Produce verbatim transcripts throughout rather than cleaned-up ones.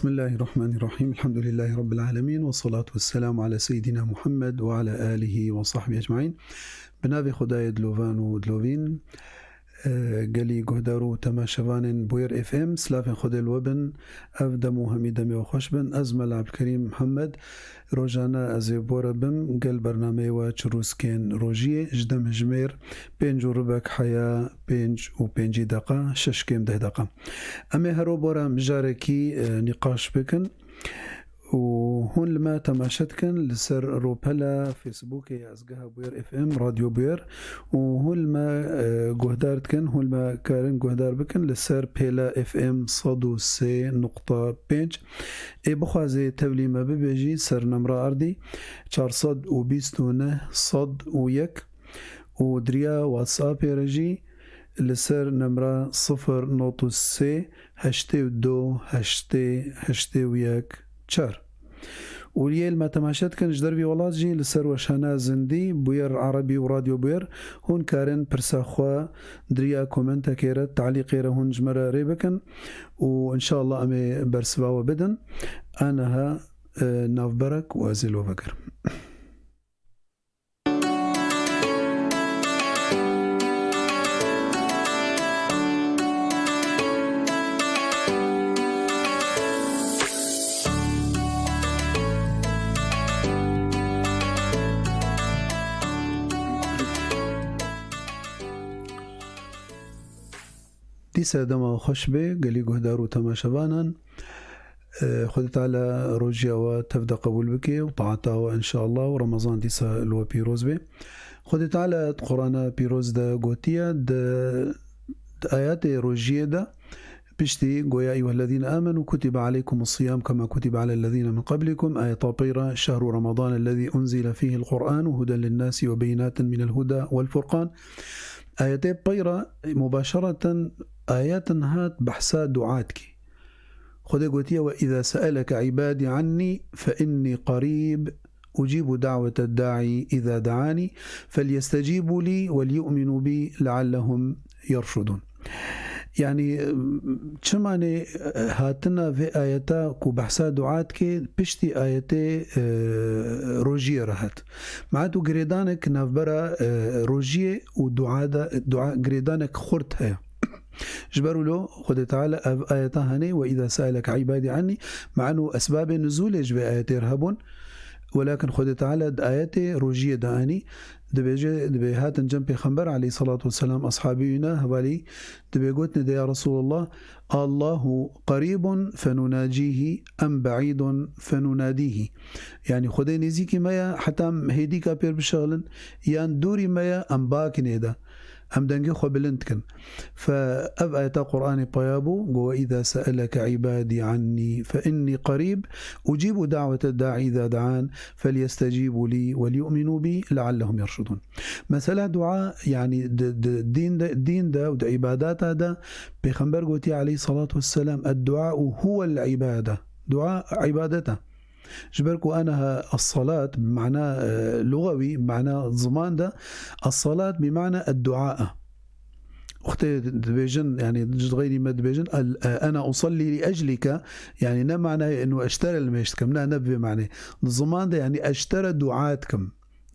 بسم الله الرحمن الرحيم. الحمد لله رب العالمين، والصلاة والسلام على سيدنا محمد وعلى آله وصحبه أجمعين. Bi navê Xwedayê dilovan û dilovîn, e, gelî guhdar û temaşevanên Bûyer F M, silavên Xwedê li we bin. Ev dem û hemî demê we xweş bin. Ez Mela Ebdulkerîm Mihemed, rojane ez ê bi we re bim gel bernameyê we Çirûskên Rojiyê ji dem hijmêr pênc û ribek heya pênc û pêncî deqa, şeş kêm deh deqa. Em ê hero bi we re mijarekî, e, nîqaş bikin û hûn li me temaşe dikin li ser rûpela Facebookê ya Ezgeha Bûyer F M, Radyo Bûyer, û hûn li me, e, guhdar dikin, hûn li me karin guhdar bikin li ser pêla F M sed û sê nokta pênc. Ê bixwaze tevlî me bibe jî ser nemra erdî çar sed û bîst û neh sed û yek û di riya WhatsAppê re jî li ser nemra sifir nod û sê heştê û du heştê heştê û yek çar. Û yê li me temaşe dikin ji dervî welat jî li ser weşana zindî, Bûyer Erebî û Radyo Bûyer, hûn karin pirsa xwe di riya komentekê re, talîqê re hûn ji me re rê bikin û înşallah em ê bersiva we bidin. Aniha, e, navberek û ez ê li we vegerim. Dîsa dema xweş be, gelî guhdar û temaşevanan. E, Xwedê Teala rojiya we tev de qebûl bike û taata we înşallah û Remezan dîsa li we pîroz be. Xwedê Teala di Qur'ana pîroz de gotiye, di, di ayetê rojiyê de piştî got, يا أيها الذين آمنوا كتب عليكم الصيام كما كتب على الذين من قبلكم، ayeta peyra, شهر رمضان الذي أنزل فيه القرآن هدى للناس وبينات من الهدى والفرقان. Ayetê peyra mubaşereten ayetin hat behsa dua dike. Xwedê gotiye, وإذا سألك عبادي عني فإني قريب أجيب دعوة الداعي إذا دعاني فليستجيبوا لي وليؤمنوا بي لعلهم يرشدون. Yani, çi mane hatina vê ayeta ku behsa dua dike, piştî ayetê, e, rojiyê re hat. Ma tu girêdanek navbera, e, rojiyê û dua de, dua, girêdanek xurt heye. Ji ber wilo Xwedê Teala ev ayeta hanê, وإذا سألك عبادي عني، ma'no esbabê nuzulê ji vê ayetê re hebûn, welakin Xwedê Teala di ayetê rojiyê de anî, dibêje, dibê hatin cem Pêxember aleyhissalatu vesselam, ashabî wî ne, hevalî, dibê gotinê de, يا رسول الله، الله قريب فنناجيه أم بعيد فنناديه؟ Yani Xwedê nêzîkî me ye, heta em hêdîka pêr bişexilin, yan dûrî me ye, em bakinê de. Em dengê xwe bilind dikin. Fe ev ayeta Qur'anê paya bû, got, وإذا سألك عبادي عني فإني قريب أجيب دعوة الداعي إذا دعان فليستجيبوا لي وليؤمنوا بي لعلهم يرشدون. Mesela dua, yani di, di, dîn de, dîn de û di îbadata de Pêxember gotiye aleyhissalatu vesselam, الدعاء هو العبادة. Dua îbadet e. Ji ber ku aniha الصلاة bi mana, e, lugewî, bi mana ziman de, الصلاة bi mana الدعاء e. Wextê dibêjin, yani ji xeyrî me dibêjin, el, e, أنا أصلي لأجلك, yani ne manayê inu ez ji te re limêj dikim, ne, ne bi vê manê. Di ziman de, yani ez ji te re dua dikim.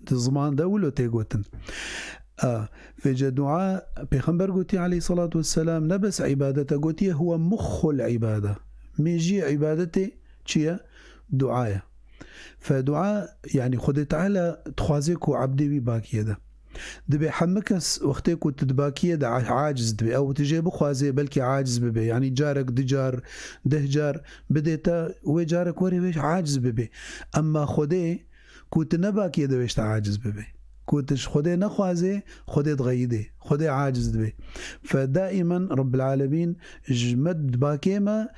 Di ziman de wilo tê gotin. A, vêce dua, Pêxember gotiye aleyhissalatu vesselam, ne bes îbadet e, gotiye, هو مخ العبادة. Mêjiyê îbadetê çi ye? Dua ye. Fe dua, yani Xwedê Teala dixwaze ku ebdê wî bakiyê de. Dibê hemî kes wextê ku tu di bakiyê de a-, aciz dibe. Ew tu jê bixwaze belkî aciz bibe. Yani carek, du car, deh car bidê te, wê carek were wê aciz bibe. Emma Xwedê ku tu ne bakiyê de wê ji te aciz bibe. Ku tu ji Xwedê nexwaze, Xwedê dixeyidê. Xwedê aciz dibe. Fe daimen Rabbil Alemîn ji me di bakê me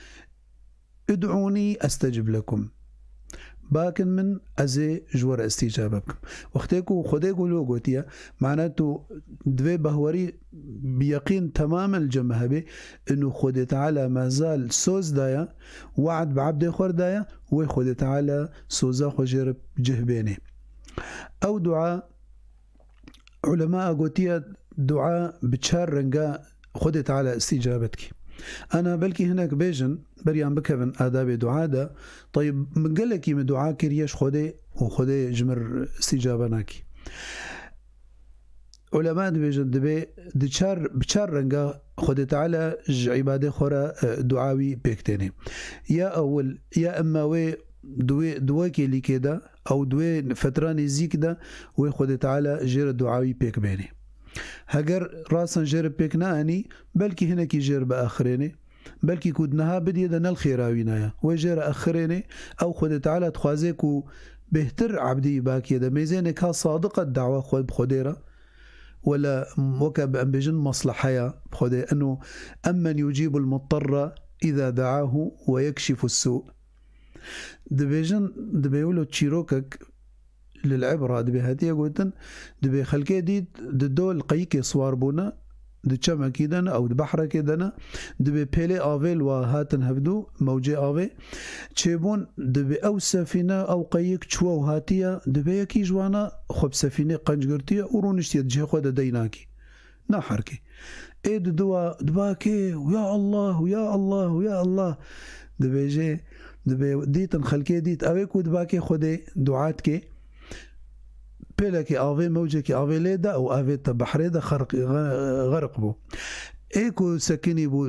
ادعوني أستجب لكم. Bakin min, ez ê ji we re îstîcabe bikim. Wextê ku Xwedê ku lo gotiye, mane tu divê behwerî bi yeqîn temamen li cem me hebe, inu Xwedê Teala mezal soz daye, we'd bi ebdê xwe re daye, wê Xwedê Teala soza xwe jê re cih bênê. Ew dua, ulema gotiye, dua bi çar renga Xwedê Teala îstîcabe dike. Ana belkî hinek bêjin, beriyan bikevin adabê dua de, tayib, min gelekî min dua kiriye ji Xwedê û Xwedê ji mir îstîcabe nakî. Ulema dibêjin, dibê di çar, bi çar renga Xwedê Teala ji îbadê xwe re, e, dua wî pêk têne. Ya ewil, ya emma wê di wê, di wê kêlîkê de, ew di wê fetra nêzîk de wê Xwedê Teala jê re dua wî pêk bênê. Heger rasan jê re pêk neanî, belkî hinekî jê re biaxirênê. Belkî ku niha bidiyê de ne li xêra wî ne ye. Wê jê re exirênê, ew Xwedê Teala dixwaze ku bêhtir ebdî bakiyê de mêzênê ka sadiq e dawa xwe bi Xwedê re. Wele weke bi em bêjin mesleheya bi Xwedê, eno emmen yucîbul mutterre îza deahu ve yekşifus sû. Dibêjin, dibê wilo çîrokek lil ibra, dibê hatiye gotin, dibê xelkê dît di dol qeyikê siwar bûne, di çemekî de ne, ew di behrekê de ne, dibê pêlê avê li wa hatin hevdû, mewcê avê çêbûn, dibê ew sefîne, ew qeyik çûye û hatiye, dibê yekî ji wana xwe bi sefînê qenc girtiye û rûniştiye di cihê xwe de deynakî. Naherkê. Ê di dua, dibakê, û ya Allah, û ya Allah, û ya Allah. Dibêje, dibê, dîtin xelkê dît, ew ê ku dibakê Xwedê dua dike, pêlekê avê, mewcekê avê lê da û avê te behrê de xerq-, xerq bû. Ê ku sekinî bû,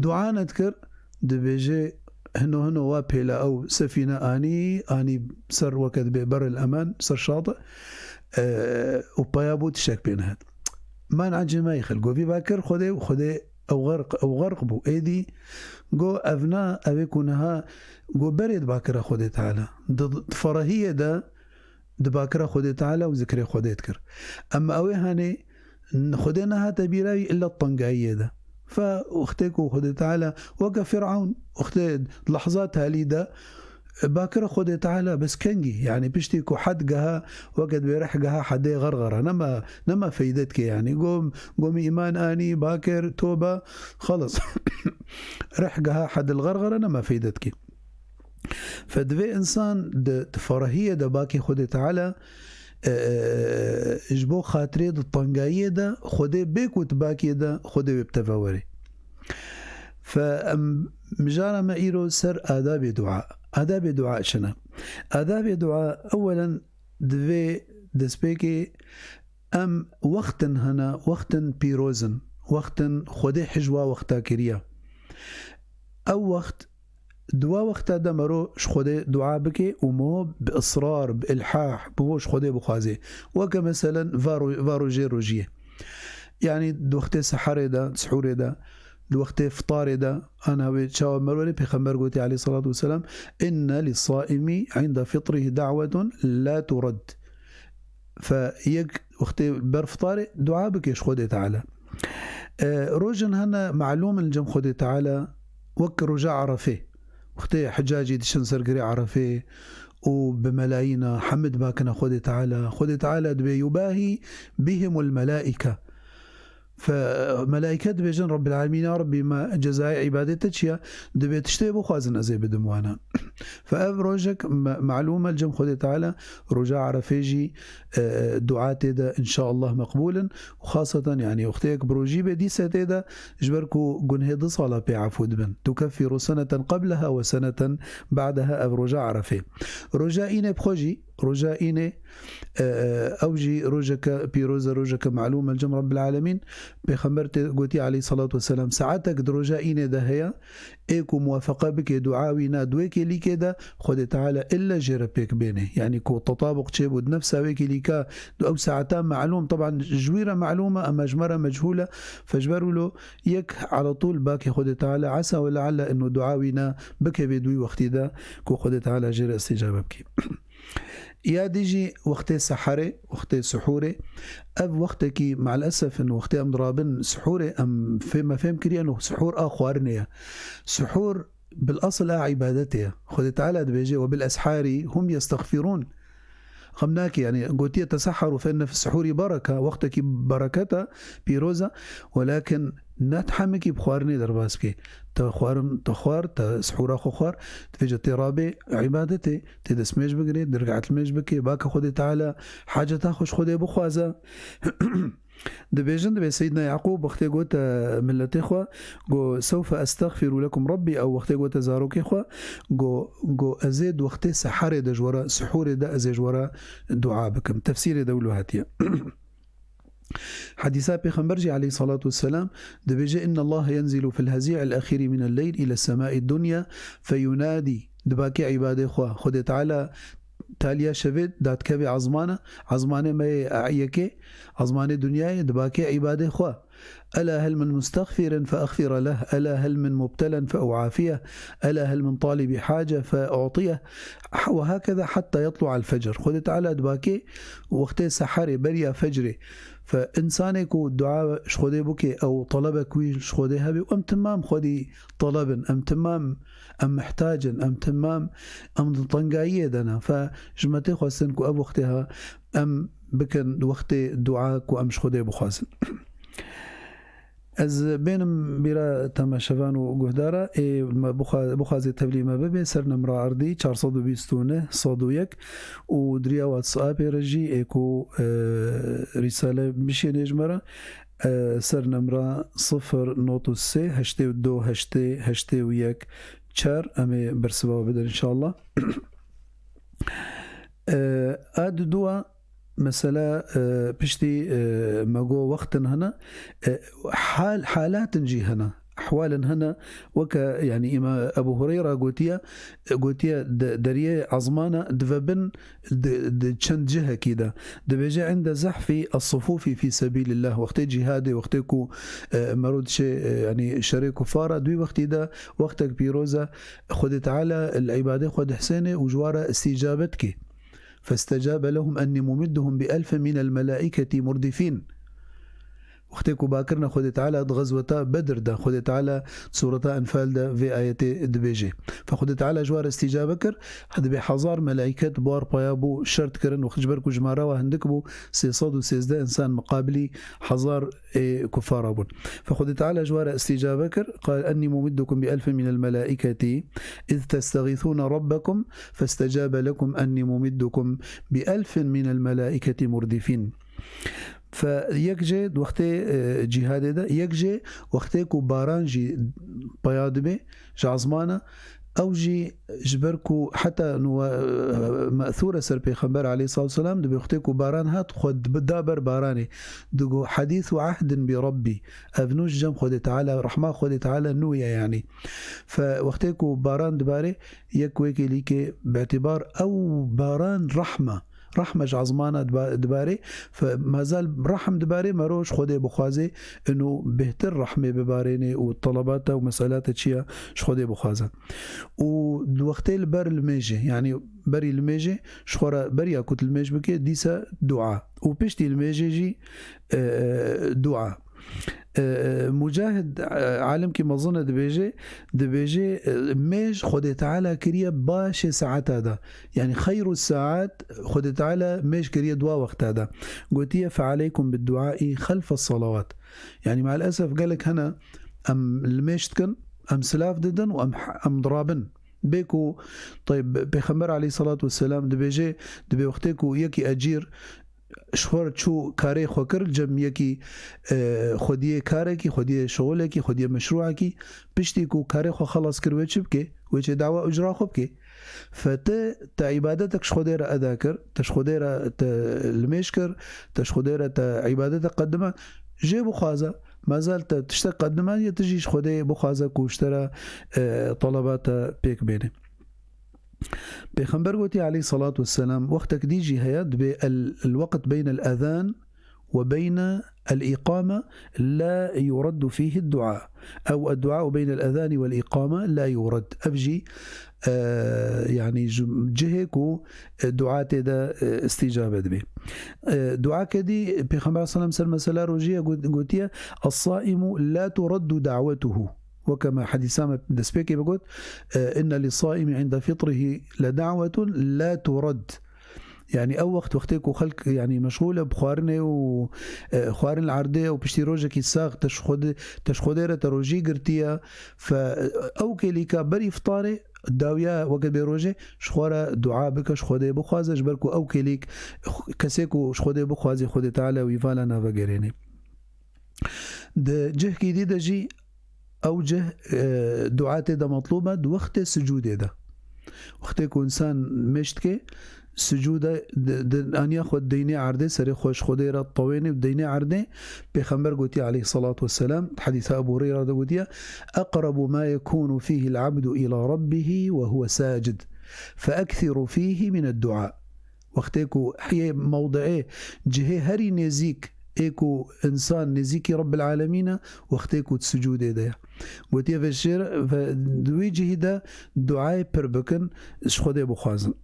dua nedikir, dibêje, hino hino wa pêla ew sefîne anî, anî ser weke dibê beril emen, ser şatî, e, û paya bû tiştek pê nehat. Man ecê me yê xil, go vî bakir Xwedê, Xwedê ew xerq, ew xerq bû. Êdî go ev na, ev ê ku niha go berê dibakira Xwedê Teala. Di, di ferahiyê de dibakira Xwedê Teala û zikrê Xwedê dikir. Ema ew ê hanê Xwedê nehate bîra wî illa tengayiyê de. Fe wextê ku Xwedê Teala weke Firawn, wextê lehza talî de, bakira Xwedê Teala bes kengî, yanî piştî ku hed geha, weke dibê reh geha hedê xerxera, nema, nema feyde dike yanî. Gom, gomî îman anî, bakir, tobe, xelas. Reh geha hedil xerxera nema feyde dike. Fe divê insan di, di ferahiyê de bakê Xwedê Teala, e, e, ji bo xatirê di tengayiyê de Xwedê bê ku di bakiyê de Xwedê wê bi te ve werê. Fe em mijara me îro ser adabê dua. Adabê dua çi ne? Adabê dua ewelen divê destpêkê em wextin hene, wextin pîroz in, wextin Xwedê hijwa wexta kiriye. Ew wext Di wa wexta de mero ji Xwedê dua bike û mo bi israr, bi ilhah, bi bo ji Xwedê bixwaze. Weke meselen va ro-, va rojê rojiyê. Yanî di wextê seherê de, di sihûrê de, di wextê fitarê de, ana wê çawa merwerê Pêxember gotî aleyhissalatu vesselam, "Inne lis-saimi inde fitrihi da'wetun la turad." Fe yek wextê ber fitarê dua bike ji Xwedê Teala. E, rojin hene malûm in li cem Xwedê Teala, wek roja Erefê. Wextê hicacî diçin ser girê Erefê û bi melayîna hemd bakine Xwedê Teala. Xwedê Teala dibê yubahî bihimul melaîke. Fe melaîke dibêjin, Rabbil Alemîn, ya Rabbî, me cezayê îbadê te çi ye? Dibê tiştê bixwazin, ez ê bidim wana. Fe ev rojek me-, malûm e li cem Xwedê Teala, roja Erefê jî, e, dua tê de înşaallah meqbûl in. Û xaseten, yanî, wextê yek bi rojî bê, dîse tê de, ji ber ku gunhê du sala pê efû dibin. Tukeffiru seneten qebleha ve seneten ba'deha, ev roja Erefê. Roja Înê bi xwe jî, roja Înê, e, e, ew jî rojeke pîroz e, rojeke malûm e li cem Rabbil Alemîn. Pêxember tê gotî aleyhissalatu vesselam, saetek di roja Înê de heye, ê ku muwafeqe bike dua wî na di wê kêlîkê de, Xwedê Teala ille jê re pêk bênê. Yanî ku tetabuk çêbû di nefsa wê kêlîka, di ew saeta malûm, teban ji wî re malûm e, ema ji me re mechûl e. Fe ji ber wilo yek ala tûl bakê Xwedê Teala, esa ve lealla eno dua wî na bikevê di wî wextî de ku Xwedê Teala jê re îstîcabe bike. Ya dî jî wextê seherê, wextê sihûrê, ev wextekî me'lesef in, wextê em dirabin sihûrê, em fêm, me fêm kiriye, eno sihûr a xwarinê ye. Sihûr bil asl a îbadetê ye. Xwedê Teala dibêje, "Ve bil esharî hum yestexfirûn." Xem nake, yanî gotiye, "Teseheru fe inne fis suhûrî bereke", wextekî bereket e, pîroz e, welakin ne hemikî bi xwarinê derbas bike. Te xwarin, te xwar, te sihûra xwe xwar, dibêje tê rabê îbadetê, tê destmêj bigirê, dirgehtilmêj bike, bake Xwedê Teala, haceta xwe ji Xwedê bixwaze. Dibêjin, dibê Seyyidina Yaqûb wextê gote miletê xwe, go, "Sewfe estexfiru lekum Rabbî", ew wextê gote zarokê xwe, go, go, "Ez ê di wextê seherê de ji we re, sihûrê de ez ê ji we re dua bikim." Tefsîrê de wilo hatiye. Hedîsa Pêxember jî aleyhissalatu vesselam dibêje, "Inna Allahe yenzilu fil hezi'il ahiri minel leyl ile semai dunya feyunadi." Dibakê îbadê xwe, Xwedê Teala taliya şevê dadikeve ezmana, ezmanê me yê yekê, ezmanê dinyayê, dibakê îbadê xwe. "Ela hel min mustexfirin fe exfira leh, ela hel min mubtelen fe uafiyeh, ela hel min talibi hace fe utiyeh." Ve hakeza hatta yetlu'al fecr. Xwedê Teala dibakê wextê seherê, beriya fecrê. Fe insanê ku dua ji Xwedê bike, ew talebek wî ji Xwedê hebe, em timam Xwedî talebin, em timam, em mihtac in, em timam, em di tengayiyê de ne. Fe ji me tê xwestin ku ev wextê ha em bikin wextê dua ku em ji Xwedê bixwazin. Ez bênim bîra temaşevan û guhdara, ê me bixwa-, bixwazê tevlî me bibe, ser nemra erdî çar sed û bîst û neh sed û yek û diriya WhatsAppê re jî ê ku, e, rîsale bişênê ji me re, e, ser nemra sifir not û sê heştê û du heştê heştê û yek çar, em ê bersiva bidin inşallah. E, a dudua mesela, e, piştî, e, me got wextin hene, e, hal, halatin jî hene, ehwalin hene, weke, yani, îma Ebu Hureyra gotiye, e, gotiye, de-, deriyê ezmana dive bin di, di çend cihekî de. Dibêje, "Inde zehfî as-sufufi fî sebîlillah." Wextê cîhadê, wextê ku, e, mero diçe, e, yani, şerê kufara, dû wextî de, wextek pîroz e, Xwedê Teala li îbadê xwe dihsêne û ji wa re îstîcabe dike. "Festecabe lehum enni mumidduhum bi elfin minel melaiketi murdifîn." Wextê ku bakirine Xwedê Teala di xezweta Bedir de, Xwedê Teala di sureta Enfal de vê ayetê dibêje. Fe Xwedê Teala ji wa re îstîcabe kir, dibê hezar melaiket bi wa re paya bû şert kirin û ji ber ku jimara wa hindik bû, sê sed û sêzdeh insan miqabilî hezar ê kufara bûn. Fe Xwedê Teala ji wa re îstîcabe kir, "Qal enni mumiddukum bi elfin minel melaiketi iz testexîsûne rabbekum festecabe lekum enni mumiddukum bi elfin minel melaiketi murdifîn." Fe yek jê di wextê, e, cîhadê de, yek jê wextê ku baran jî peya dibe ji ezmana, ew jî ji ber ku heta nû, e, me'thûr e ser Pêxember aleyhissalatu vesselam, dibe wextê ku baran hat, xwe dibi da ber baranê. Digo, "Hedîsu ehdin bi Rabbî." Ev nû ji cem Xwedê Teala, rehma Xwedê Teala nû ye yanî. Fe wextê ku baran dibare, yek wekê lîkê bi îtîbar ew baran rehma. Rehme ji ezmana diba-, dibare, fe mazal rehm dibare, mero ji Xwedê bixwaze, ino bêhtir rehmê bibarêne û telebata û meselata çiya ji Xwedê bixwaze. Û di wextê li ber limêjê, yanî berî limêjê, ji xwe re beriya ku tu limêj bike, dîsa dua. Û piştî limêjê jî, e, e, dua. E, e, Mucahid, e, alimkî mezin e, dibêje, dibêje, e, mêj Xwedê Teala kiriye başê saeta de. Yanî xeyru saat Xwedê Teala mêj kiriye dua wexta de. Gotiye, "Fealeykum bid-duai xelfes salawat." Yanî, me'el esef, gelek hene em limêj dikin, em silav didin û em, em dirabin. Bê ku, teyb, Pêxember aleyhissalatu vesselam dibêje, dibê wextê ku yekî ecîr ji xwe re çû karê xwe kir, cem yekî, e, xwediyê karekî, xwediyê şixulekî, xwediyê meşrûekî, piştî ku karê xwe xelas kir, wê çi bike? Wê çê dawa ucra xwe bike. Fe te, te îbadetek ji Xwedê re eda kir, te ji Xwedê re te limêj kir, te ji Xwedê re te îbadetek qedime, jê bixwaze. Mezal te tiştek qedime ye, tu jî ji Xwedê bixwaze ku ji te re, e, teleba te pêk bêne. Pêxember gotiye aleyhissalatu vesselam, wextek dî jî heye, dibê el, el-weqt beynel ezan وبين الإقامة لا يرد فيه الدعاء، أو الدعاء بين الأذان والإقامة لا يرد. Ev jî, e, yani ji cihê ku, e, dua tê de, e, îstîcabe dibe. E, dua kedî Pêxember sallam ser mesela rojî ye got-, gotiye, "Es-saimu la turaddu da'wetuhu." Weke me hedîsa me destpêkê bigot, e, "Inne lis-saimi inde fitrihi le da'wetun la turad." Yani ew wext, wextê ku xelk, yani, meşxûl e bi xwarinê û, e, xwarin li erdê ye û piştî rojekî sax te ji Xwedê, te ji Xwedê re te rojî girtiye, fe, ew kêlîka ber îftarê, dawiya weke bê rojê, ji xwe re dua bike, ji Xwedê bixwaze, ji ber ku ew kêlîk, kesê ku ji Xwedê bixwazî, Xwedê Teala wî vala navegerênê. Di cihkî dî de jî ew cih, e, dua tê de metlûb e, di wextê sicûdê de. Wextê ku însan mêş dike, sicûde di, di, aniya xwe deynê erdê, serê xwe ji Xwedê re tewênê û deynê erdê, Pêxember gotiye aleyhissalatu vesselam, di hedîsa Ebu Hureyra de gotiye, "Eqrabu ma yekunu fihi el-abdu ila rabbihi ve huve sacid, fe ekthiru fihi min ed-dua." Wextê ku hiyê mewdiê cihê herî nêzîk ê ku însan nêzîkî Rabbil Alemîn e, wextê ku di sicûdê de ye. Gotiye vê şêr, ve di wî cihî de duayê pir bikin, ji Xwedê bixwazin.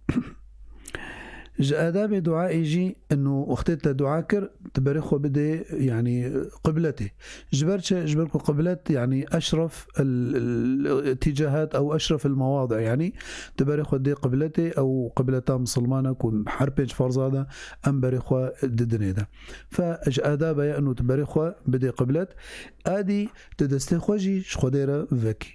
Ji adabê duayê jî ino wextê te dua kir, tu berê xwe bidê, yanî qibletê. Ji ber çi? Ji ber ku qiblet, yanî eşref el, el, îticahat ew eşref el mewadi, yanî tu berê xwe dê qibletê, ew qibleta misilmana ku her pênc ferza de em berê xwe didinê de. Fe ji adaba ye ino tu berê xwe bidê qiblet, adî tu destê xwe jî ji Xwedê re vekî.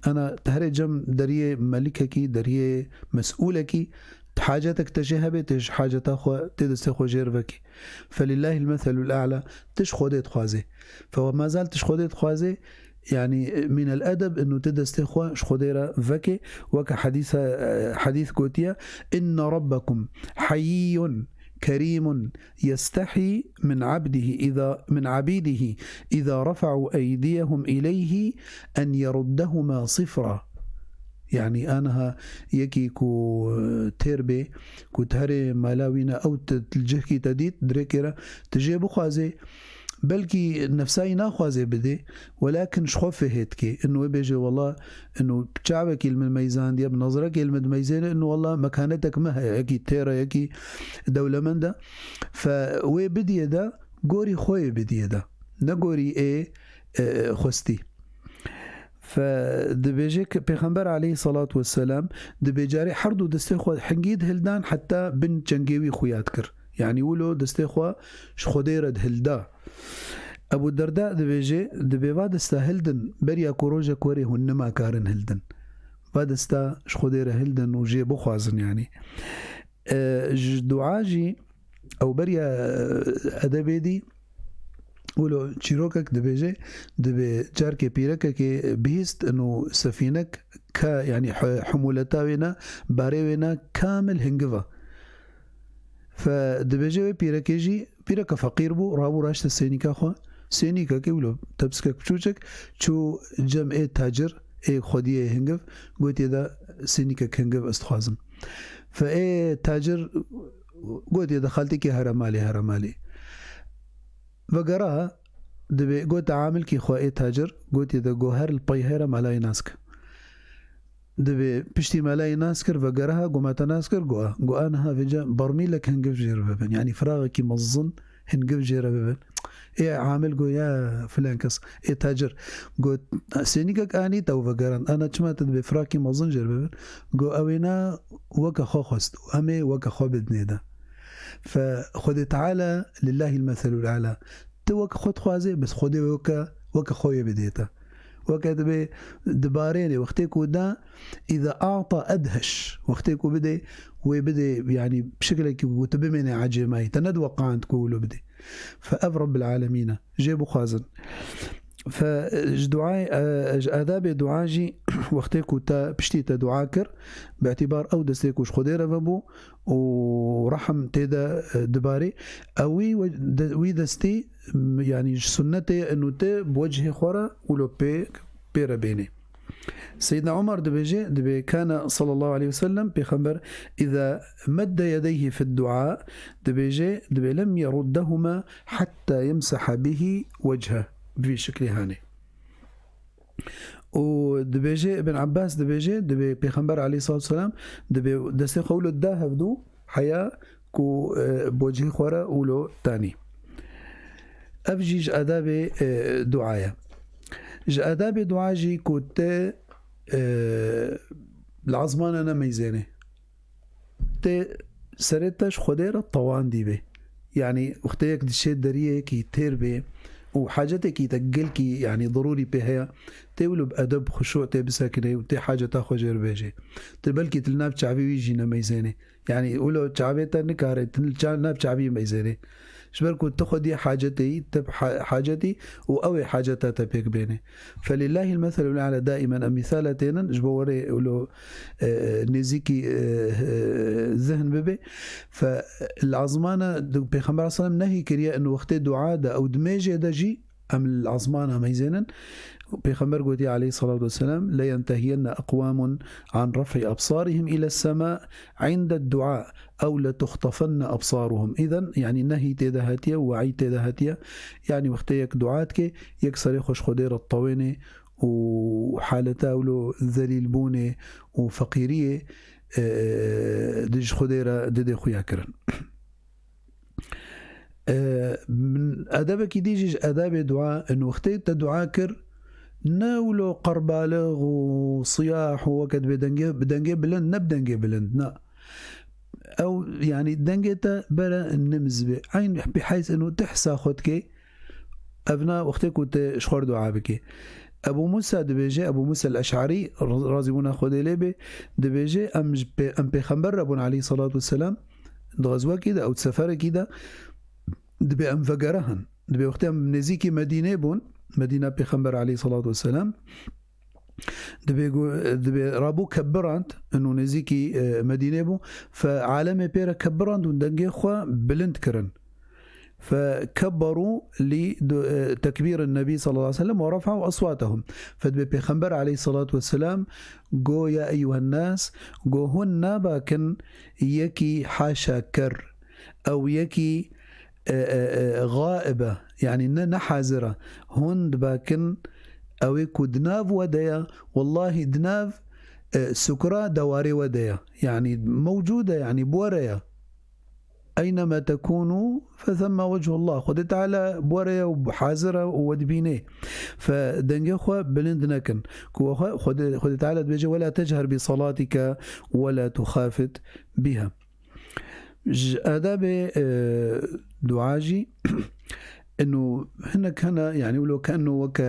Ana tu herê cem deriyê melikekî, deriyê mesûlekî, tu hacetek te jê hebe, tê ji haceta xwe, tê destê xwe jêr vekî. Felillahil meselul a'la, tu ji Xwedê dixwazê. Fe we mazal tu ji Xwedê dixwazê, yanî, min el edeb, inu tu destê xwe ji Xwedê re vekê, weke hedîsa, e, hedîs gotiye, "Inne rabbekum heyyun kerîmun yestehî min abdihi îza, min abîdihi îza refa'u eydiyehum ileyhi en yeruddehuma sifra." Yanî, aniha yekî ku, e, têr bê, ku tu herê mala wî ne, ew tu li cihkî te dît, dirêkê re tu jê bixwazê, belkî nefsa wî naxwazê bidê, welakin ji xwe fihê dikê. Ino wê bêje, wela, ino çavekî li min meyzandiye, bi nazirekê li min dimeyzêne, ino wela mekanetek me heye, yekî têr e, yekî dewlemend e. Fe wê bidiyê de, gorî xwe yê bidiyê de, ne gorî ê, e, xwestî. Fe dibêje ke Pêxember aleyhissalatu vesselam dibê carê her du destê xwe hingî dihildan heta bin çengê wî xuya dikir. Yanî wilo destê xwe ji Xwedê re dihilda. Ebu Derda dibêje, dibê va desta hildin, beriya ku rojek were hûn nima karin hildin. Va desta ji Xwedê re hildin û jê bixwazin, yanî. E, ji dua jî, ew beriya, e, edebê dî, wilo çîrokek dibêje, dibê carkê pîrekekê bihîst, ino sefînek ka, yanî, he-, hemûleta wê ne, barê wê ne, kamil hingiv e. Fe dibêje wê pîrekê jî, pîreke feqîr bû, rabû raşte sênîka xwe. Sênîkekê wilo tepsikek biçûçek, çû cem ê tacir, ê xwediyê hingiv, gotiye de sênîkek hingiv ez dixwazim. Fe ê tacir gotiye de xaltîkê here malê, here malê. Vegera, dibê gote amilkî xwe ê tacir, gotiye de go her li pey here malayê nas ke. Dibê piştî malayê nas kir, vegera ha, go me te nas kir, go a. Go a niha vêca bermîlek hingiv jê re bibin. Yanî firaxekî mezin hingiv jê re bibin. Ê amil go ya filan kes, ê tacir. Go sênîkek anî te û vegerand. Ana çima te dibê firakî mezin jê re bibin? Go ew ê na weke xwe xwest û em ê weke xwe bidinê de. Fe Xwedê Teala lillahil meselul a'la. Tu weke xwe dixwazê, bes Xwedê weke, weke xwe yê bidê te. Weke dibê dibarênê, wextê ku da, îza a'ta edheş. Wextê ku bidê, wê bidê, yanî, bi şekilekî ku tu bimênê ecêmayî, te nediweqand ku wilo bidê. Fe ev Rabbil Alemîn e. Jê bixwazin. Fe, ji duayê, e, ji adabê dua jî wextê ku te piştî te dua kir, bi îtîbar ew destê ku ji Xwedê re vebû û rehm tê de, e, dibarê, ew wî we-, de-, wî destî, m-, yanî ji sunnetê ye, inu te bi wecihê xwe re wilo pê, pê re bênê. Seyyidna Umar dibêje, dibê, kana sallallahu aleyhi ve sellem, Pêxember, îza medde yedeyhi fid dua, dibêje, dibê, lem yeruddehuma hatta yemsaha bihi wechhe. Bi vî şiklê hanê. Û dibêje, Ibn Abbas dibêje, dibê Pêxember aleyhissalatu vesselam, dibê destê xwe wilo da hevdû, heya ku, e, bi wecihê xwe re wilo tanî. Ev jî ji adabê, e, dua ye. Ji adabê dua jî ku te, e, li ezmana nemeyzênê. Tê serê te ji Xwedê re tewandî bê. Yanî wextê yek diçê deriyekî têr bê û hacetekî te gelkî, yanî, dirûrî pê heye, tê wilo bi edeb, xuşû tê bisekinê û tê haceta xwe jê re bêjê. Tu belkî tu li nav çavê wî jî nemeyzênê. Yanî wilo çavê te nikare, tu li ça-, nav çavî meyzênê. Ji ber ku tu xwediyê hacetê yî, tu ha-, hacetî û ew ê haceta te pêk bêne. Felillahil meselul a'la daimen, em mîsala tênin, ji bo werê wilo, e, nêzîkî, e, e, zihn bibe. Fe, li ezmana di-, Pêxember sallallahu aleyhi ve sellem nehî kiriye, in wextê dua de ew di mêjê de jî, em li ezmana meyzênin. Pêxember gotiye aleyhissalatu vesselam, "Leyentehiyenne aqwamun an raf'i absarihim ila sema inde dua." Ew letuxtafenne absaruhum. Îden, yanî nehî tê de hatiye û weîd tê de hatiye. Yanî wextê yek dua dike, yek serê xwe ji Xwedê re tewêne û haleta wilo zelîlbûnê û feqîriyê, e, di ji Xwedê re didê xuya kirin. E, min, edebekî dî jî ji edabê dua, in wextê te dua kir, ne wilo qerbalix û siyah û weke dibê dengê, bi dengê bilind, ne bi dengê bilind, na. Ew, yanî dengê te bere nimz be. Eyn biheyz inu te hisa xwe dikê, evna wextê ku te ji xwe re dua bikê. Ebu Musa dibêje, Ebu Musa el-Eş'arî, razîbûna Xwedê lê bê, dibêje, em ji pê-, em pêxember re bûn aleyhissalatu vesselam, di xezwekî de, ew di seferekî de, dibê em vegerihin. Dibê wextê em nêzîkî Medînê bûn, Medîna Pêxember aleyhissalatu vesselam, dibê go-, dibê rabû kebirand, û nêzîkî, e, Medînê bû, fe alemê pê re kebirand û dengê xwe bilind kirin. Fe kebberu li du-, e, tekbîrin Nebî sallallahu aleyhi ve sellem ve ref'u eswatehum. Fe dibê Pêxember aleyhissalatu vesselam go, "Ya eyyuhen nas", go, "Hûn nabakin yekî haşa ker, ew yekî, e, e, e, gaib e, yanî ne, ne hazir e. Hûn dibakin ew ê ku di nav we de ye, wellahî di nav, e, sukra dewarê we de ye. Yanî mewcûd e, yanî bi we re ye. Eynema tekûnû fethemme wechullah." Xwedê Teala bi we re ye û hazir e û we dibîne. Fe dengê xwe bilind nekin. Ku we xwe, Xwedê, Xwedê Teala dibêje, "Wela techer bi salatike wela tuxafit biha." Ji adabê, e, dua jî, inu hinek hene, yanî wilo ke inu weke,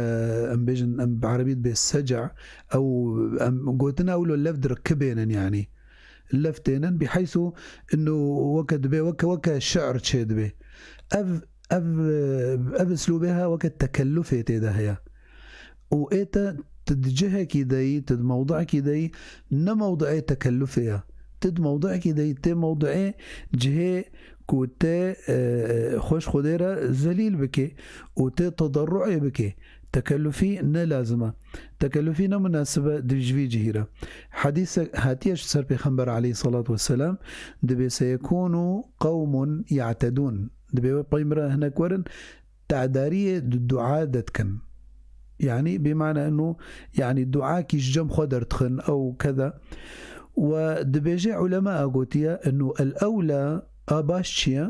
em bêjin, em bi erebî dibê seca, ew, em gotina wilo lev dirkibênin, yanî lev tênin, biheysu inu weke dibê, weke, weke şi'r çê dibê. Ev, ev, ev islûbê ha weke tekellufê tê de heye. Û ê te, tu di cihekî de yî, tu di mewdi'ekî de yî, ne mewdi'ê tekellufê ye. Tu di mewdi'ekî de yî, tê mewdi'ê cihê ku tê, e, xwe ji Xwedê re zelîl bikê û tê tedarru'ê bikê. Tekellufî ne lazim e. Tekellufî ne munasib e di ji vî cihî re. Hedîsek hatiye ji ser Pêxember aleyhissalatu vesselam, dibê seyekûnû qewmun ya'tedûn. Dibê we peymira hinek werin, te'dariyê di dua de dikin. Yanî, bi mana inu, yanî duakî ji cem xwe derdixin, ew keda. We dibêje, ulema a gotiye, inu el-ewla a baş çi ye?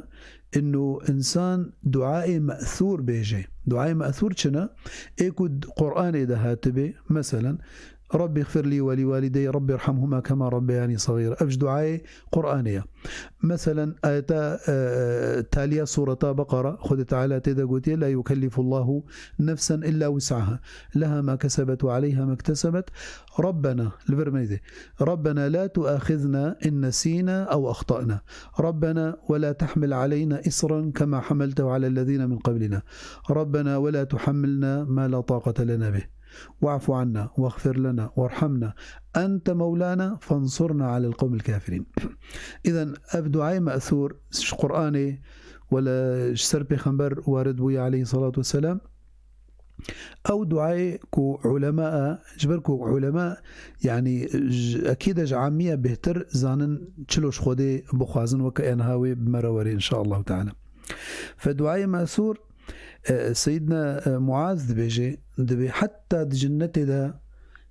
Inu insan duayê me'thûr bêje. Duayê me'thûr çi ne? Ê ku d-, Qur'anê de hatibê, meselen, "Rabbi xfir li ve li walideyye, Rabbi irhamhuma kema rabbeyani sagira." Ev ji duayê Qur'anê ye. Meselen, ayeta, e, taliya sureta Beqara, Xwedê Teala tê de gotiye, "La yukellifullahu nefsen illa wus'aha. Leha ma kesebet ve aleyha ma iktesebet. Rabbena", li vir meyde. "Rabbena la tuaxizna in nesîna ew axta'na. Rabbena ve la tahmil aleyna isran kema hamaltehu alellezîne min qablina. Rabbena ve la tuhammilna ma la taqate lena bih. Ve'fu anna, veğfir lena, verhamna. Ente mevlana, fansurna alel qewmil kafirin." Îden ev duayê me'thûr ji Qur'anê wele ji ser Pêxember warid bûye aleyhissalatu vesselam. Ew duayê ku ulema, ji ber ku ulema, yanî, ji, ekîd e ji amiye bêhtir zanin çilo ji Xwedê bixwazin, weke êniha wê bi me re were, inşaallahu teala. Fe duayê me'thûr, e, Seyyidna, e, Muaz dibêje, dibê heta di cinnetê de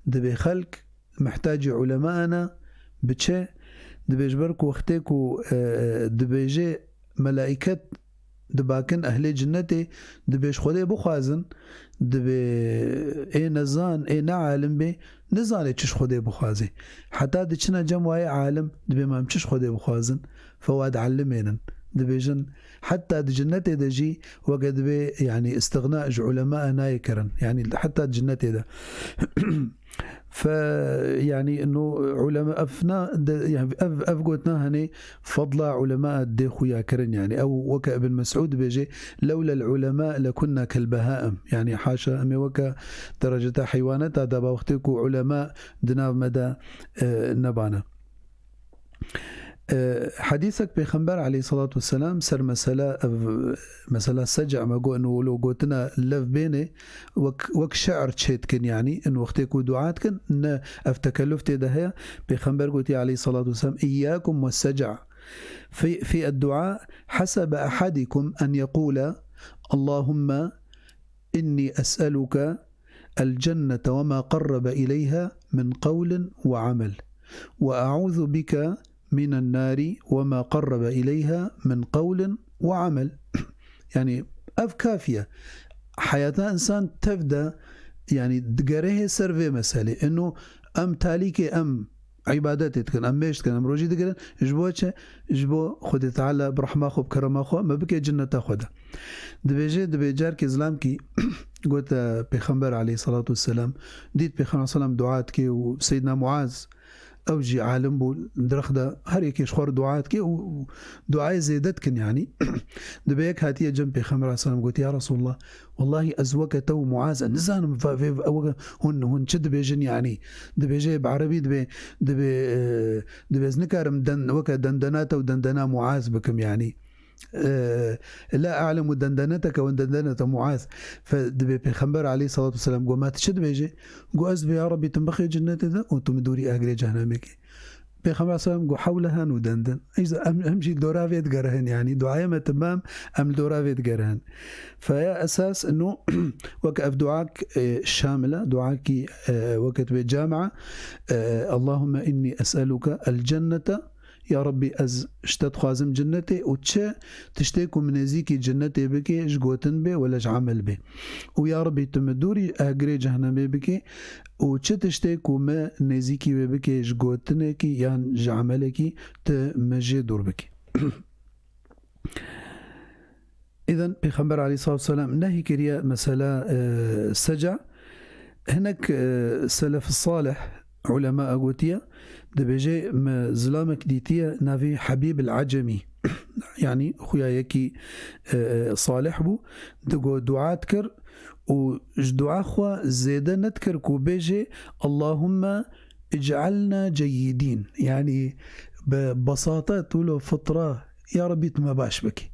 dibê xelk mihtacî ulema ne, bi çi? Dibê ji ber ku wextê ku, e, e, dibêje, melaiket dibakin ehlê cinnetê, dibê ji Xwedê bixwazin, dibê ê nezan, ê nealim bê, nizanê çi ji Xwedê bixwazê. Heta diçine cem wayê alim, dibê ma em çi ji Xwedê bixwazin, fewa diellimênin. Dibêjin, heta di cinnetê de jî weke dibê, yanî, îstixna ji ulema nayê kirin. Yanî, heta di cinnetê de. Fe, yanî, no ulema, ev na, de, yanî, ev, ev gotina henê fadla ulema dê xuya kirin. Yanî, ew weke Ibn Mesûd dibêje, "Lewlel ulema lekunna kel behaim." Yanî, haşa, em ê weke dereceta heywaneta de ba wextê ku ulema di nav me de, e, nebane. E, hedîsek Pêxember aleyhissalatu vesselam ser mesela, ev, mesela seca me got, û lo gotina lev bêne, wek, wek şi'r çê dikin, yanî, in wextê ku dua dikin, ne ev tekelluf tê de heye. Pêxember gotiye aleyhissalatu vesselam, "İyyakum ve seca. Fi, fi dua hasebe ahadikum en yekule, Allahümme inni es'eluke el cennete ve ma qarrebe ileyha min qawlin ve amel. Ve a'uzu bike minen nari ve ma qarrebe ileyha min qawlin ve amel." Yanî, ev kafiye. Heyata insan tev de, yanî, digerehê ser vê meselê. Ino em talîkê em îbadetê dikin, em mêş dikin, em rojî digirin. Ji bo çi? Ji bo Xwedê Teala bi rehma xwe, bi kerema xwe me bike cinneta xwe de. Dibêje, dibê carkê zilamkî got, e, Pêxember aleyhissalatu vesselam, dît Pêxember selam dua dike û Seydina Muaz, ew jî alim bû, dirix de her yekê ji xwe re dua dike û, û duayê zêde dikin, yanî. Dibê yek hatiye cem Pêxember aleyhisselam, gotiye, "Ya Resulallah, wellahî ez weke te û Muaz e, nizanim va-, vê, ew weke hûn, hûn çi dibêjin, yanî?" Dibêje bi erebî, dibê, dibê, e, dibê ez nikarim den-, weke dendena te û dendena Muaz bikim, yanî. E, "La a'lemu dendeneteke ve dendenete Muaz." Fe dibê Pêxember aleyhissalatu vesselam got, "Ma tu çi dibêjî?" Got, "Ez dibê ya Rabbî tu min bixê cinnetê de û tu min dûrî agirê cehennemê kî." Pêxember selam got, "Hewle hen û denden." Îşte em, em jî dora vê digerehin, yanî duayê me timam, em li dora vê digerehin. Fe ya esas ino wek ev duak, e, şamil e, duakî, e, weke dibê camia, e, "Allahümme inni es'eluke el cennete." Ya Rabbî, ez ji te dixwazim cinnetê û çi tiştê ku min nêzîkî cinnetê bike, ji gotin bê wele ji emel bê. Û ya Rabbî, tu min dûrî agirê cehennemê bike û çi tiştê ku me nêzîkî wê bike, ji gotinekî yan ji emelekî, tu me jê dûr bike. Îden Pêxember aleyhissalatu vesselam nehî kiriye mesela, e, seca. Hinek, e, selef salih, ulema gotiye, dibêje, me zilamek dîtiye navê Habîb el Acemî. Yanî xuya yekî, e, e, salih bû. Digo dua dikir û ji dua xwe zêde nedikir ku bêje, "Allahümme ic'alna ceyyidîn." Yanî bi besate tu lo fitra, "Ya Rabbî, tu me baş bikî."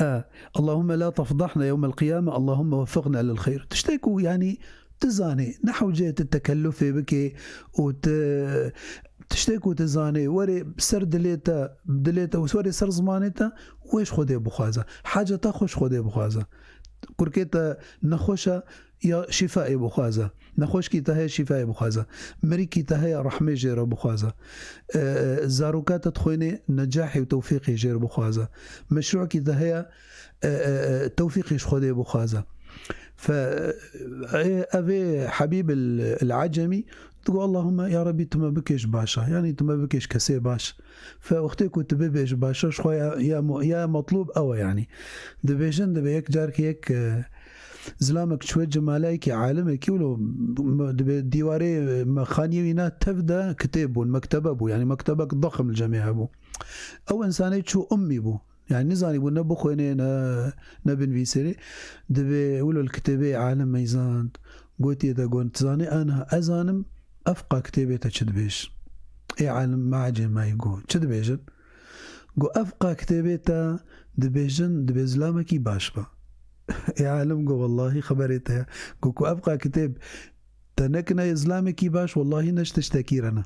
E, "Allahümme la tefdahna yewmel qiyame, Allahümme weffiqna lil xeyr." Tiştê ku, yanî, tu zanê, ne hewce tu tekellufê bike û tu, tiştê ku tu zanê, werê ser dilê te, dilê te û werê ser zimanê te, wê ji Xwedê bixwaze. Haceta xwe ji Xwedê bixwaze. Kurkê te nexweş e, ya şîfayê bixwaze. Nexweşkî te heye, şîfayê bixwaze. Mirîkî te heye, rehmê jê re bixwaze. E, zaroka te dixwêne, necahê û tewfîqê jê re bixwaze. Meşrûkî te heye, e, e, e, tewfîqê ji Xwedê bixwaze. Fe, e, ev ê Habîb el, el Acemî digo, "Allahümme, ya Rabbî, tu me bikê ji başa. Yanî tu me bikê ji kesê baş." Fe wextê ku tu bibê ji başa, ji xwe ya, ya mo-, ya metlûb ew e, yanî. Dibêjin, dibê yek carkê yek, e, zilamek çûye cemalayekî alimekî wilo, m-, dibê dîwarê, e, me xaniyê wî na tev de kitêb bûn, mektebe bû, yanî mektebek dexm li cemê hebû. Ew însanê çû ummî bû. Yanî nizanîbû ne bixwêne, ne, ne binivîsêne. Dibê wilo li kitêbê alim meyzand. Gotiye de got, "Zanê aniha ez zanim, ev qa kitêbê te çi dibêj?" Ê alim me ecêmayî got, "Çi dibêjin?" Got, "Ev qa kitêbê te dibêjin, dibê zilamekî baş be." Ê alim got, "Wellahî xeberê te ye." Got, "Ku ev qa kitêb te nekine zilamekî baş, wellahî ne ji tiştekî re ne."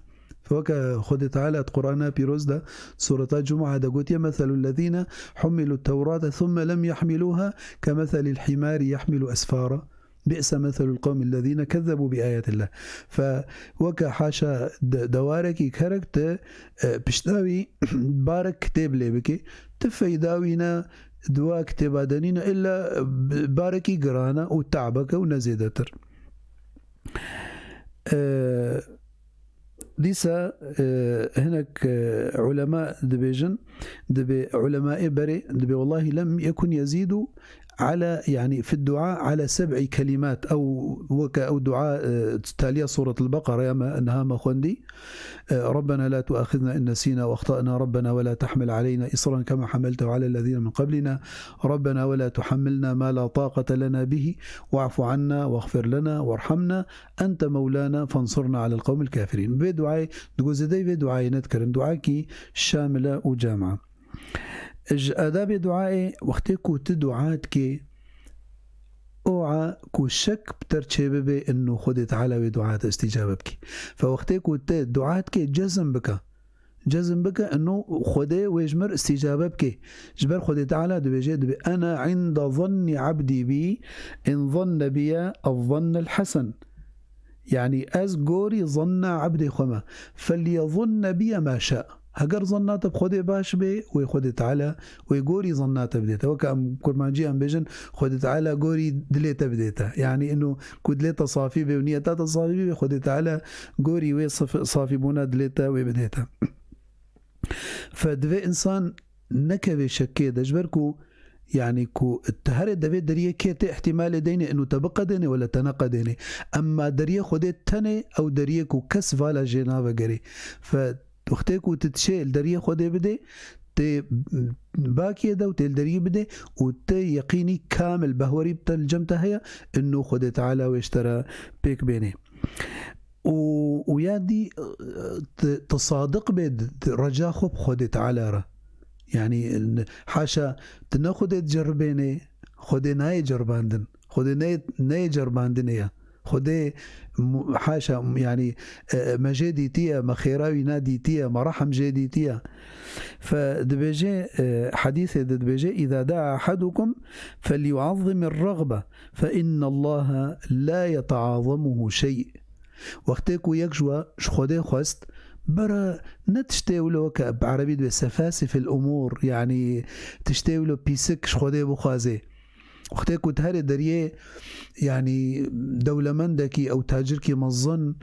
Weke Xwedê Teala di Qur'ana Pîroz de, Sureta Cuma de gotiye, "Meselul lezîne hummilut tewrate thumme lem yahmiluha kemeselil himari yahmilu esfara. Bi'se meselul qewmil lezîne kezzebu bi ayatillah." Fe weke haşa de-, dewarekî kerek te, e, pişta wî barek kitêb lê bike, ti feyda wî ne, di wa kitêba de nîne, illa b-, barekî girane û te'beke û ne zêdetir. E, Dîsa, e, hinek, e, ulema dibêjin, dibê ulemaê berê, dibê, "Wallahi lem yekun yezidu ala, yani, fi dua ala seb'i kelimat." Ew weke ew dua, e, taliya Suret el-Beqara ya me niha me xwendî. E, "Rabbena la tuaxizna in nesîna ve axta'na, Rabbena ve la tahmil aleyna isran kema hamaltehu alellezîne min qablina, Rabbena ve la tuhammilna ma la taqete lena bihi, va'fu anna, vexfir lena, verhamna, ente mevlana, fansurna alel qewmil kafirîn." Vê duayê, digo zêdeyî vê duayê nedikirin. Duayekî şamil e û cam e. Ji adabê duayê, wextê ku tu dua dikê, oa ku şek bi te re çêbibe, ino Xwedê Teala wê dua te îstîcabe bike. Fe wextê ku tu dua dikê, cezm bike. Cezm bike, ino Xwedê wê ji min re îstîcabe bike. Ji ber Xwedê Teala dibêje, dibê, "Ena inda zannî abdî bî, in zanne biye ez-zannel hesen." Yani, ez gorî zanna ebdê xwe me. "Felyezunne biye ma şa." Heger zanna te bi Xwedê baş bê, wê Xwedê Teala, wê gorî zanna te bidê te. Weke em kurmancî em bêjin, Xwedê Teala gorî dilê te bidê te. Yani, ino ku dilê te safî bê û niyeta te safî bê, Xwedê Teala gorî wê sif-, safîbûna dilê te wê bidê te. Fe divê insan nekeve şekê de, ji ber ku, yani, ku te here devê deriyê kê tê, ihtimalê deynê ino te biqedênê wele te neqedênê. Emma deriyê Xwedê tenê ew deriyê ku kes vala jê navegerê. Fe wextê ku tu dişê li deriyê Xwedê bidê, tê bakiyê de û tê li deriyê bidê û tê yeqînî kamil behwerî bi te li cem te heye, ino Xwedê Teala wê ji te re pêk bênê. Û, û ya dî, tu, tu sadiq bê di, di reca xwe bi Xwedê Teala re. Yani, n-, haşa, tu ne Xwedê diceribênê, Xwedê nayê ceribandin. Xwedê neyê, neyê ceribandinê ya. Xwedê mu-, haşa, yani, e, e, me jê dîtiye, me xêra wî na dîtiye, me rehm jê dîtiye. Fe dibêje, e, hadîsê de dibêje, "Îza daa ahadukum felyuazzimir ragbe, fe innallaha la yetaazimuhu şey." Wextê ku yek ji we ji Xwedê xwest, bera ne tiştê wilo ke bi erebî dibê sefasifil umûr, yanî tiştê wilo pîsik ji Xwedê bixwazê. Wextê ku tu herê deriyê, yanî dewlemendekî ew tacirkî mezin,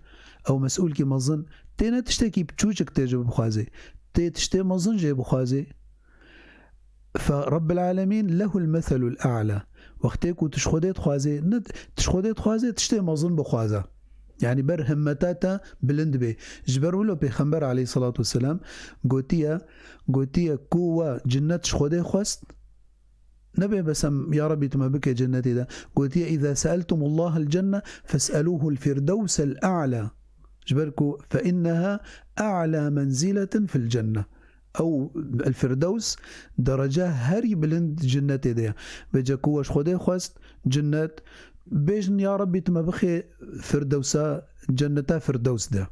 ew mesûlkî mezin, tê ne tiştekî piçûçik tê ji bixwazê. Tê tiştê mezin jê bixwazê. Fe Rabbil Alemîn lehul meselul a'la. Wextê ku tu ji Xwedê dixwazê, ne, tu ji Xwedê dixwazê, tiştê mezin bixwaze. Yanî ber himmeta te bilind bê. Ji ber wilo Pêxember aleyhisselatu vesselam gotiye, gotiye ku we cinnet ji Xwedê xwest, nebê bes em, ya Rabbî, tu me bike cennetê de. Gotiye, "Îza seeltumullahel cenne, fes'elûhul firdewsel a'la." Ji ber ku, "Fe inneha a'la menziletin fil cenne." Ew, el Firdews, dereca herî bilind cinnetê de ye. Vêce ku we ji Xwedê xwest, cinnet, bêjin, "Ya Rabbî, tu me bixê Firdewsa, cenneta Firdews de."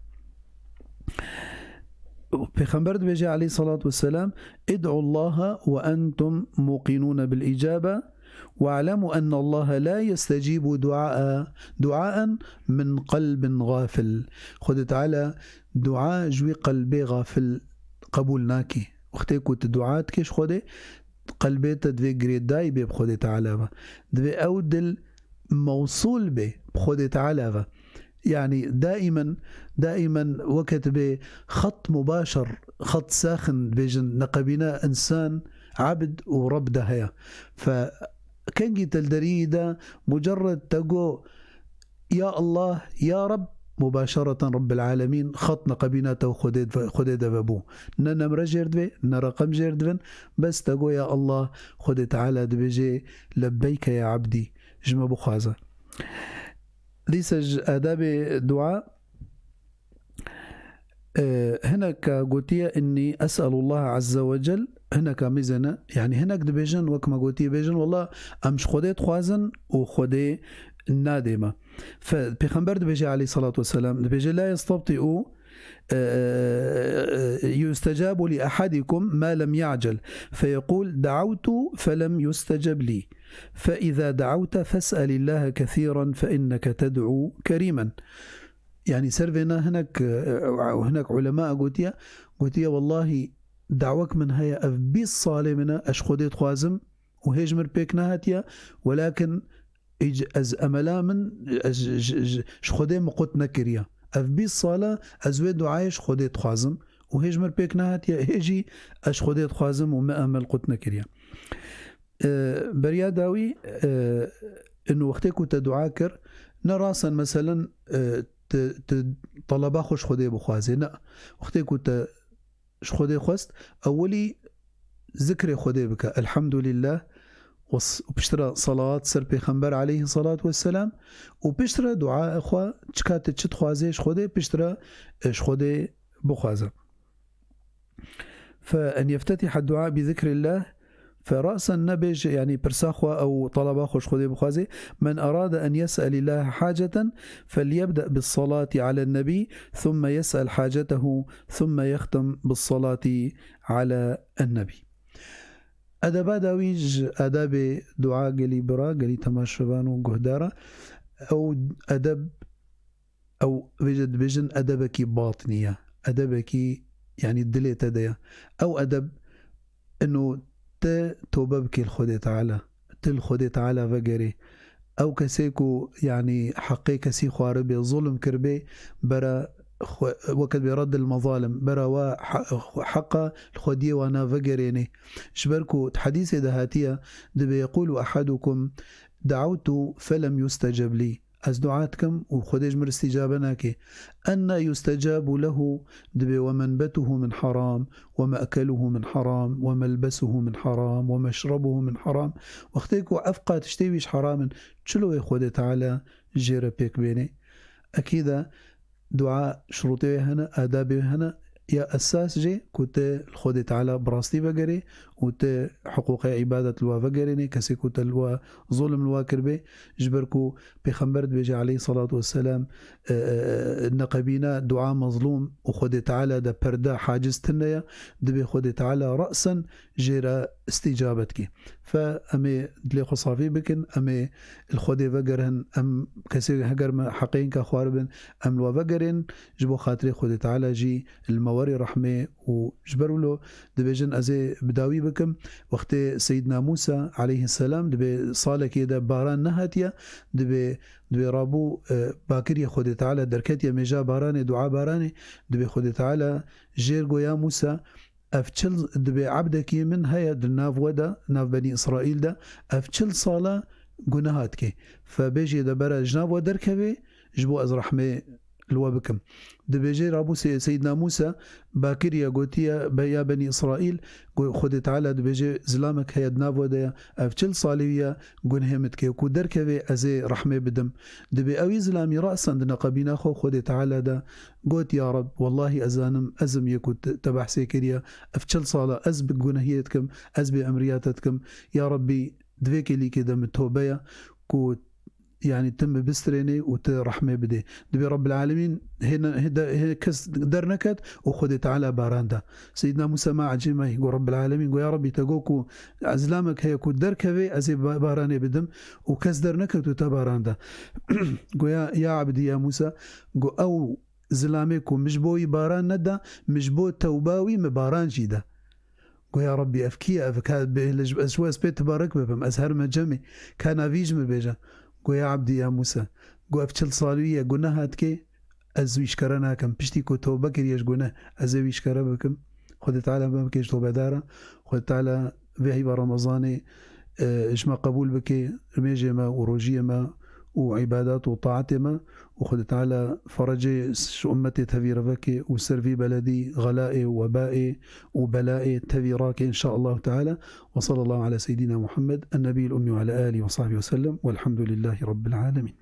Pêxember dibêje, aleyhissalatu vesselam, "Id'u Allaha ve entum muqinûne bil îcabe, ve'lemû ennallaha la yestecîbu duaa, duaen min qelbin gafil." Xwedê Teala dua ji wî qelbê gafil qebûl nake. Wextê ku tu dua dikê ji Xwedê, qelbê te divê girêdayî bê bi Xwedê Teala ve. Divê ew dil mewsûl bê bi Xwedê Teala ve. Yanî daîmen, daîmen weke tu bê xet mubaşer, xet saxin dibêjin, neqebîna însan, ebd û Reb de heye. Fe kengî te li deriyî de, mucerred te got, "Ya Allah, ya Reb", mubaşereten Rabbil Alemîn xet neqebîna te û Xwedê, Xwedê de vebû. Ne nemre jêr divê, ne reqem jêr divin, bes te got, "Ya Allah", Xwedê Teala dibêje, "Lebbeyke ya ebdî", ji me bixwaze. Dîsa ji adabê dua, e, hineka gotiye, "Innî es'elullah azze ve cel", hineka mîze ne, yanî hinek dibêjin, wek me gotiye bêjin, "Wela em ji Xwedê dixwazin û Xwedê nadê me." Fe-, Pêxember dibêje aleyhissalatu vesselam, dibêje, "La yestabti'u, e, e, e, yustecabu li ahadikum ma lem ya'cel, feyequl, da'awtu felem yusteceb li." Fe izâ da'awte fes'elillâhe kesîran fe inneke ted'u kerîmen. Yanî ser vêna hinek, e, hinek ulema gotiye, gotiye, "Wellahî dawek min heye, ev bîst salê min e, ez ji Xwedê dixwazim û hê ji min pêk nehatiye, welakin îc-, ez emela min, ez ji, ji, ji, ji Xwedê min qut nekiriye." Ev bîst sala ez wê duayê ji Xwedê dixwazim û hê ji mir pêk nehatiye, hê jî ez ji Xwedê dixwazim û me emel qut nekiriye. E, beriya dawî, e, inu wextê ku te dua kir, ne rasen, meselen, e, tu, tu taleba xwe ji Xwedê bixwazê, ne. Wextê ku te ji Xwedê xwest, ewilî zikrê Xwedê bike, Elhamdulillah, û s-, û piştre salawat ser Pêxember aleyhi salatu vesselam, û piştre dua xwe, çika tu çi dixwazê ji Xwedê, piştre, e, ji Xwedê bixwaze. فأن يفتتح الدعاء بذكر الله، فرأسا nebêje, yanî pirsa xwe ew talaba xwe ji Xwedê bixwazê. من أراد أن يسأل الله حاجة فليبدأ بالصلاة على النبي ثم يسأل حاجته ثم يختم بالصلاة على النبي. Edeba dawî ji edebê dua gelî bira, gelî temaşevan û guhdara. Ew edeb ew vêce dibêjin edebekî batnî ye. Edebekî, yanî dilê te de ye. Ew edeb ino te tobe bikê li Xwedê Teala. Tu li Xwedê Teala vegerê. Ew kesê ku, yanî, heqê kesî xwaribê, zulm kiribê, bera xwe, weke dibê reddil mezalim, bera wa he-, heqa li xwediyê wana vegerênê. Ji ber ku di hedîsê de hatiye, dibê, يقول أحدكم دعوت فلم يستجب لي. Ez dua dikim û Xwedê ji min îstîcabe nake. أنى يستجاب له؟ Dibê ومنبته من حرام ومأكله من حرام وملبسه من حرام ومشربه من حرام. Wextê ku ev qat tiştê wî ji heram in, çilo wê Xwedê Teala jê re pêk bênê? Ekîd e, dua şirûtê wê hene, adabê wê hene, ya esas jê ku te li Xwedê Teala bi rastî vegerê û te hiqûqê îbadet li wa vegerênê, kesê ku te li wa zulm li wa kiribê, ji ber ku Pêxember dibêje aleyhî salatu vesselam, e, e, e, neqebîna dua mezlûm û Xwedê Teala de perde haciz tune ye, dibê Xwedê Teala re'sen jê re îstîcabe dike. Fe em ê dilê xwe safî bikin, em ê li Xwedê vegerin, em kesê heger me heqê hinka xwaribin, em li we vegerên, ji bo xatirê Xwedê Teala jî li me werê rehmê û ji ber wilo dibêjin ez ê bi dawî bikim. Wextê Seyyidna Mûsa aleyhisselam dibê salekê de baran nehatiye, dibê, dibê rabû, e, bakiriye Xwedê Teala derketiye mêja baranê, dua baranê, dibê Xwedê Teala jêr go ya Mûsa, ev çil, dibê ebdekî min heye di nav we de, nav Benî Îsraîl de, ev çil sala guneha dike. Fe bêjê de bere ji nav we derkevê, ji bo ez rehmê li we bikim. Dibêje rabû Se-, Seyyidna Mûsa bakiriye gotiye, be-, ya Benî Îsraîl, go-, Xwedê Teala dibêje zilamek heye di nav we de ye, ev çil salî wî ye, gunhê min dike, ku derkevê ez ê rehmê bidim. Dibê ewî zilamî re'sen di neqebîna xwe Xwedê Teala de got, ya Reb, wellahî ez zanim, ez im yê ku te, te behsê kiriye, ev çil sala ez bi gunehiyê dikim, ez bêemriyate dikim, ya Rebbî, di vê kêlîkê de min tobe ye ku, yanî, tu min bistirênê û tu rehmê bidê. Dibê Rabbil Alemîn hê ne-, hê de-, hê kes derneket û Xwedê Teala baran da. Seyyidna Mûsa ma ecêb mayî, go Rabbil Alemîn, go ya Rebbî, te go ku zilamek heye ku derkevê, ez ê ba-, baranê bidim û kes derneket û te baran da. Go ya, ya ebdî ya Mûsa, go ew zilamê ku min ji bo wî baran neda, min ji bo tewba wî min baran jî da. Go ya Rebbî, ev kî ye? Ev ka bê-, li ji-, ez ji we ez pê tibarek bibim, ez herime cemê, ka navî ji min bêje. Go ya ebdî ya Mûsa, go ev çil salî ye, guneha dike, ez wî ji kere nakim. Piştî ku tewbe kiriye ji guneh, ez ê wî ji kere bikim. Xwedê Teala me bike ji tobedaran. Xwedê Teala vê heyva Remezanê, e, ji me qebûl bike, nimêjê me û rojiyê me û îbadet û taetê me û Xwedê Teala ferecê ji ummetê tevî re veke û ser vî beledî xelaê û webaê û belaê tevî rake, inşaallahu teala. Ve sallallahu ala seyyidina Muhammed, en-nebiyil ummi ve ala alihi ve sahbihi ve sellem. Velhamdülillahi Rabbil alemin.